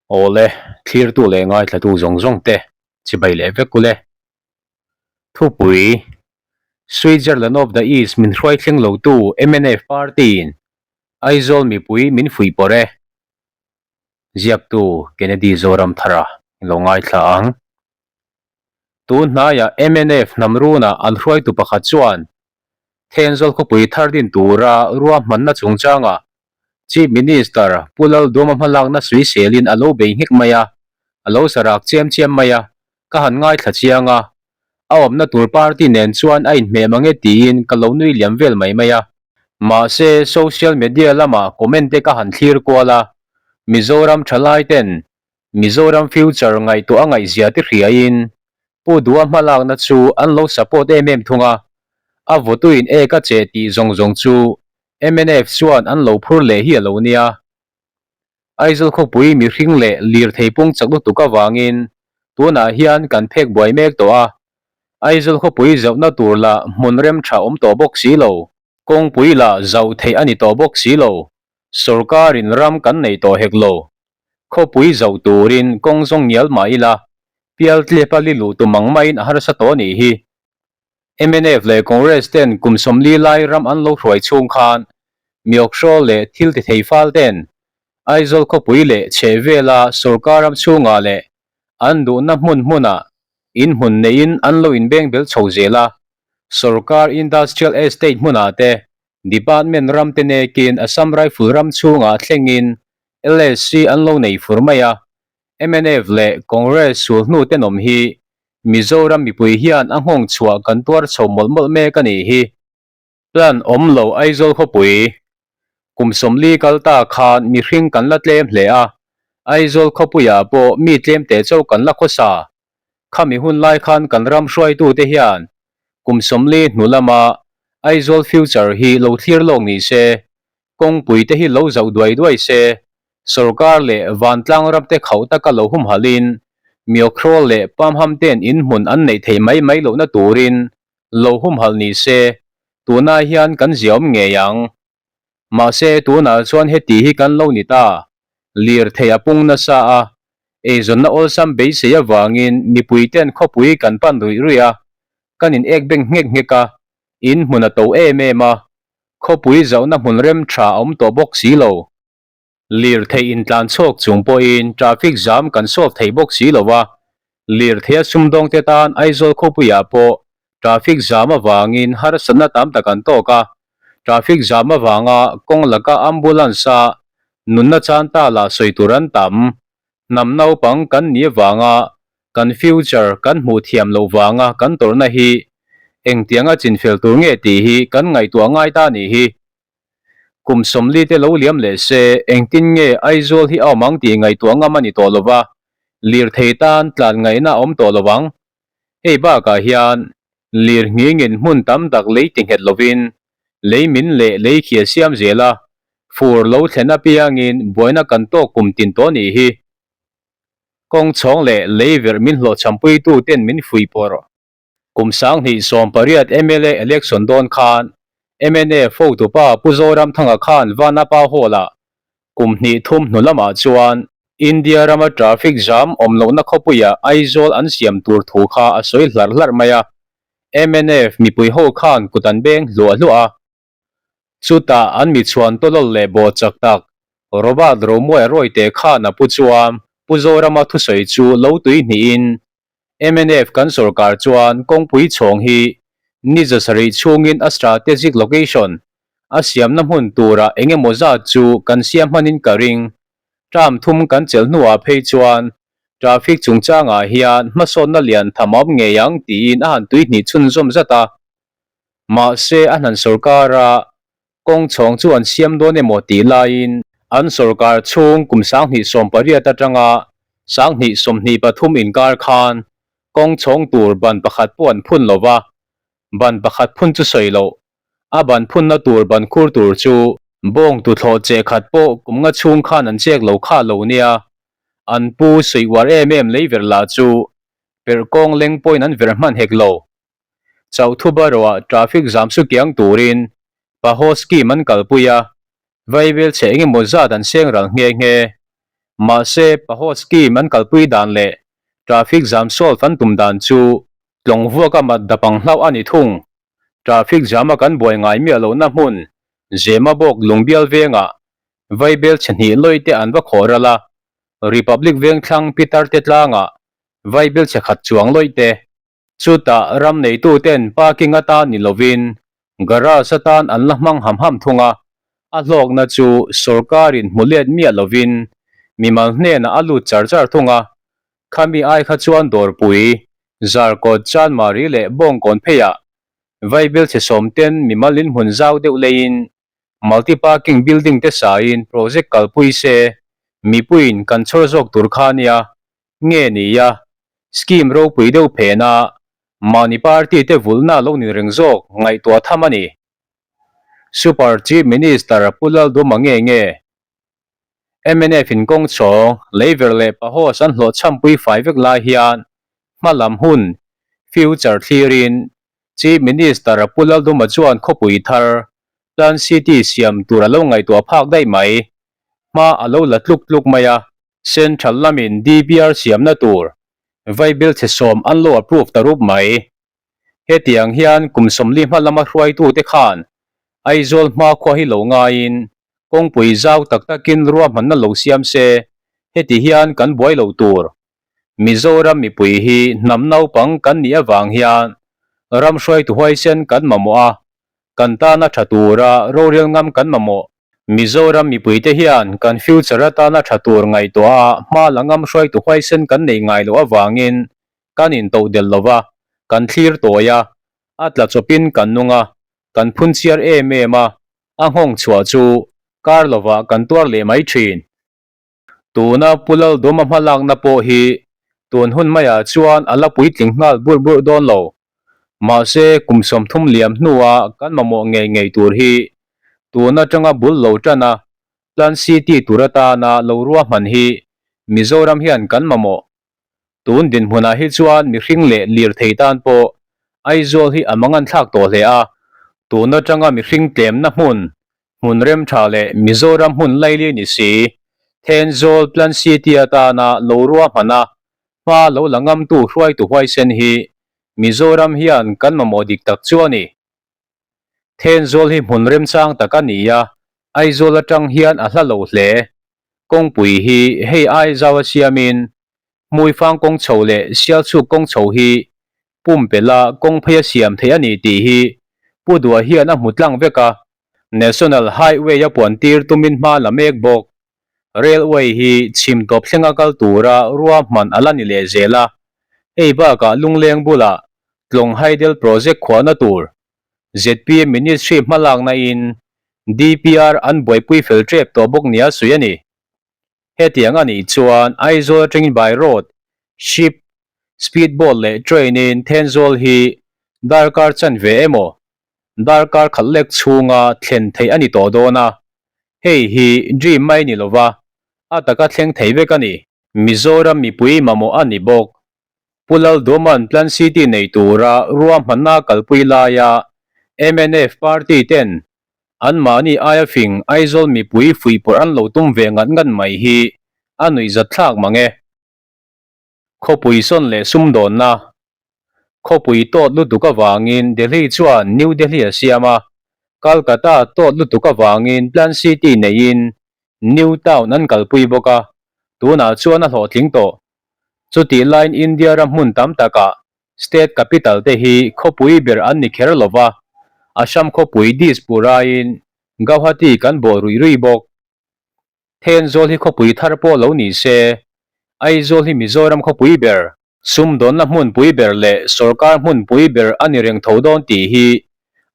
Awle, thlirtu leh ngaithlatu zawng zawng te chibai leh vek ule. Thupui, Switzerland of the East min hruai thleng lotu mnf party-in Aizawl mipui min fuih pawrh e. Ziaktu Kennedy Zoramthara lo ngaithla ang. Tun hnaiah mnf hnam runah an hruaitu pakhat chuan Thenzawl khawpui thar din tura ruahmanna chungchangah Chief Minister Pu Lalduama hmalakna suiselin a lo bei nghek mai a, a lo sarak chiam chiam mai a, ka han ngaithla chiang a, a awmna tur party nen chuan a inhmeh mang e tiin ka lo nui liam vel mai mai a. Mahse, social media lama comment te ka han thlir kual a, Mizoram thalai ten Mizoram future ngaihtuah a ngaihzia te hriain Pu Dua hmalakna chu an lo support em em thung a, a votuin ek a che tih zawng zawng chu mnf chuan an lo phur leh hi a lo nia. Aizawl khawpui mihring leh lirthei pung chak lutuk avangin tunah hian kan phek buai mek tawh a, Aizawl khawpui zauhna tur lah hmun rem tha awm tawh bawk si lo. Kawngpui lah zauh theih a ni tawh bawk si lo, sorkarin ram kan nei tawh hek lo. Khawpui zauh turin kawng zawng ngial mah ila, pialtlepa li luh tum ang maiin a harsa tawh a nih hi. Mnf leh Congress ten kum 40 lai ram an lo hruai chhung khan Miokhraw leh thil ti thei fal ten Aizawl khawpui leh chhehvela sorkar ram chhungah leh an duhna hmun hmunah in hmun neiin an lo inbeng bel chho zel a, sorkar industrial estate hmunah te department ram te nekin Assam Rifle ram chhungah thlengin LSC an lo nei fur mai a, mnf leh Congress sulhnu tenawm hi Mizoram mipui hian a nghawng chhuah kan tuar chho mawlh mawlh mek a nih hi. Plan awm lo Aizawl khawpui kum 40 kal ta khan mihring kan la tlem hle a, Aizawl khawpuiah pawh mi tlem teh chauh kan la khawsa. Khami hun lai khan kan ram hruaitute hian kum 40 hnu lama Aizawl future hi lo thlir lawk ni se, kawngpui te hi lo zauh duai duai se, Sorkar leh vantlang ramte khauh taka lo humhalhin Miokhrawl leh Pamham ten inhmun an neih theih mai mai lohna turin lo humhalh ni se, tunah hian kan ziaawm ngei ang. Mahse, tunah chuan heti hi kan lo ni ta, lirthei a pung nasa a, eizawnna awlsam beisei avangin mipui ten khawpui kan pan ruih ruih a, kan in ek beng nghek nghek a, inhmun a to em em a, khawpui zauhna hmun rem tha a awm tawh bawk si lo. Lirthei intlan chhuak chung pawhin traffic jam kan solve thei bawk si lo a, lirtheia sumdawngte tan Aizawl khawpuiah pawh traffic jam avangin harsatna tam tak an tawk a, traffic jam avanga kawng laka ambulance-a nunna chan ta lah sawi tur an tam. Hnam naupang kan nih avanga kan future kan hmuh thiam loh vanga kan tawrhna hi engtianga chinfel tur nge tih hi kan ngaihtuah ngai ta nih hi. Kum 40 te lo liam leh se, engtin nge Aizawl hi a awm ang tih ngaihtuah ngam a ni tawh lo va, lirthei tan tlan ngaihna a awm tawh lo ang. Hei bakah hian lir nghingin hmun tam tak lei ti nghet lovin lei min leh lei khi a siam zel a, fur lo thlen apiangin buaina kan tawk kum tin tawh nih hi. Kawng chhawng leh lei verh min hlawhchhampuitu ten min fuih pawrh. Kum 2018 mla election dawn khan mnf hotupa Pu Zoramthanga khan Vanapa Hall-ah kum hnih thum hnu lamah chuan India rama traffic jam awm lohna khawpuiah Aizawl an siam tur thu kha a sawi hlarh hlarh mai a, mnf mipui ho khan kut an beng hluah hluah a. Chutah an mi chhuan tawlawl leh bawh chak tak Robert Romuaia Rawite khan a pu chuan Pu Zorama thusawi chu lo tui hnihin mnf kan sorkar chuan kawngpui chhawng hi ni 700 chhungin a strategic location a siamna hmun turah eng emaw zat chu kan siam hmanin ka ring. Term thum kan chelh hnuah phei chuan traffic chungchangah hian hmasawnna lian tham a awm ngei ang tiin a han tui hnih chhunzawm zat a. Mahse, a hnan sorkara kawng chhawng chu an siam dawn emaw tih laiin an sorkar chhung kum 2018 atanga 2023 inkar khan kawng chhawng tur ban pakhat pawh an phun lo va, ban pakhat phun chu sawi loh, a ban phunna tur ban khur tur chu bawng tuthlawh che khat pawh kum nga chhung khan an chek lo kha lo nia, an pu suih uar em em lei ver lah chu perh kawng leng pawhin an ver hman hek lo. Chauthubaroah traffic jam su kiang turin Paho scheme an kalpui a, vaibel chhe engemaw zat an seng ral nghe nghe. Mahse, Paho scheme an kalpui dan leh traffic jam solve an tum dan chu tlawng vuaka mat dapang hlauh a ni thung. Traffic jam a kan buai ngai miah lohna hmun Zemabawk Lungbial vengah Vaibel chhe hnih lawi te an va khawh ral a, Republic Vengthlang Pitar te tlangah Vaibel chhe khat chuang lawi te. Chutah ram neituten parking atan ni lovin garage atan an la hmang ham ham thung a, a hlawkna chu sorkarin hmu let miah lovin mimal hnenah a lut char char thung a, khami ai kha chuan dawrpui, Zarkawt, Chanmari leh Bawngkawn pheiah Vaibel chhe sawmten mimal inhmun zau deuh leiin multi parking building te sain project kalpui se mipuiin kan chhawr zawk tur kha nia Nge ni a, scheme ropui deuh phena mahni party te vulhna lo ni reng zawk ngaihtuah tham a ni. Super Chief Minister Pu Lalduma nge nge? Mnf in kawng chhawng, leiver leh pahos an hlawhchhampui fai vek lai hian hma lam hun, future, thlirin Chief Minister Pu Lalduma chuan khawpui thar, Plan City siam tur a lo ngaihtuah phak daih mai. Hma a lo la tluk tluk mai a. Central lamin DPR siamna tur Vaibel chhe sawm an lo approve ta rup mai. Hetiang hian kum 40 hma lama hruaitute khan Aizawl hmakhua hi lo ngaiin kawngpui zau tak takin ruahmanna lo siam se heti hian kan buai lo tur. Mizoram mipui hi hnam naupang kan nih avang hian ram hruaitu huaisen kan mamawh a, kan tana tha tura rorel ngam kan mamawh. Mizoram mipuite hian kan future atana tha tur ngaihtuah a hma la ngam hruaitu huaisen kan neih ngai loh avangin kan intoh del lo va, kan thlir tawi a, a tla chawpin kan nung a, kan phun chiar em em a, a nghawng chhuah chu kar lovah kan tuar leh mai thin. Tuna Pu Laldawma hmalakna pawh hi tun hun maiah chuan a la puitling nghal burh burh dawn lo. Mahse, kum 30 liam hnua kan mamawh ngei ngei tur hi tun atanga bul lo tan a, Plan City tur atana lo ruahman hi Mizoram hian kan mamawh. Tun dinhmunah hi chuan mihring leh lirthei tan pawh Aizawl hi a manganthlak tawh hle a, tun atanga mihring tlemna hmun Hmun rem tha leh Mizoram hmun laili ni si, Thenzawl Plan City atana lo ruahman a, hma lo la ngamtu hruaitu huaisen hi Mizoram hian kan mamawh dik tak chu a ni. Thenzawl hi hmun remchang tak a ni a, Aizawl atang hian a hla lo hle. Kawngpui hi hei ai zau a siamin Hmuifang kawng chho leh Sialchhuk kawng chho hi pumpelh a kawng phei a siam theih a ni tih hi Pu Dua hian a hmu tlang vek a, National Highway a puan tir tumin hma la mek bawk. Railway hi chhim tawp thlenga kal tura ruahman a la ni leh zel a, hei bakah Lungleng bulah Tlawng Hydel Project khuahna tur zpm Ministry hmalakna in DPR an buaipui fel tep tawh bawk nia sawi a ni. Hetiang a nih chuan Aizawl atangin by road, ship, speed boat leh train in Thenzawl hi darkar chanve emaw darkar khat lek chhunga thlen theih a ni tawh dawn a, hei hi dream mai ni lova a taka thleng thei vek a ni. Mizoram mipui mamawh a ni bawk. Pu Lalduaman Plan City nei tura ruahmanna kalpui laia mnf party ten anmahni aia fing Aizawl mipui fuihpawrh an lo tum ve ngat ngat mai hi a nuihzatthlak mang e. Khawpui sawn leh sumdawnna Khawpui tawt lutuk avangin Delhi chuan New Delhi a siam a, Calcutta tawt lutuk avangin Plan City neiin New Town an kalpui bawk a, tunah chuan a hlawhtling tawh. Chutih laiin India ram hmun tam takah state capital te hi khawpui ber an ni kher lo va, Assam khawpui Dispur aiin Gauhati kan bawh ruih ruih bawk. Thenzawl hi khawpui thar pawh lo ni se, Aizawl hi Mizoram khawpui ber, sumdawnna hmunpui ber leh sorkar hmunpui ber a ni reng tho dawn tih hi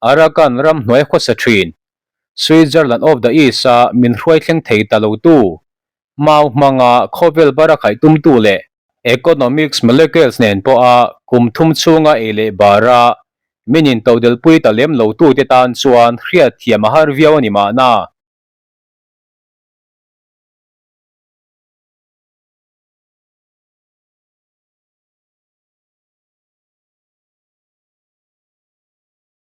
Arakan ram hnuai khawsa thin, Switzerland of the East-a min hruai thleng thei ta lotu, mau hmanga khawvel bara khaih tumtu leh Economics molecules nen pawha kum thum chhunga ei leh bara min intodelpui ta lem lotute tan chuan hriatthiam a har viau a ni mahna.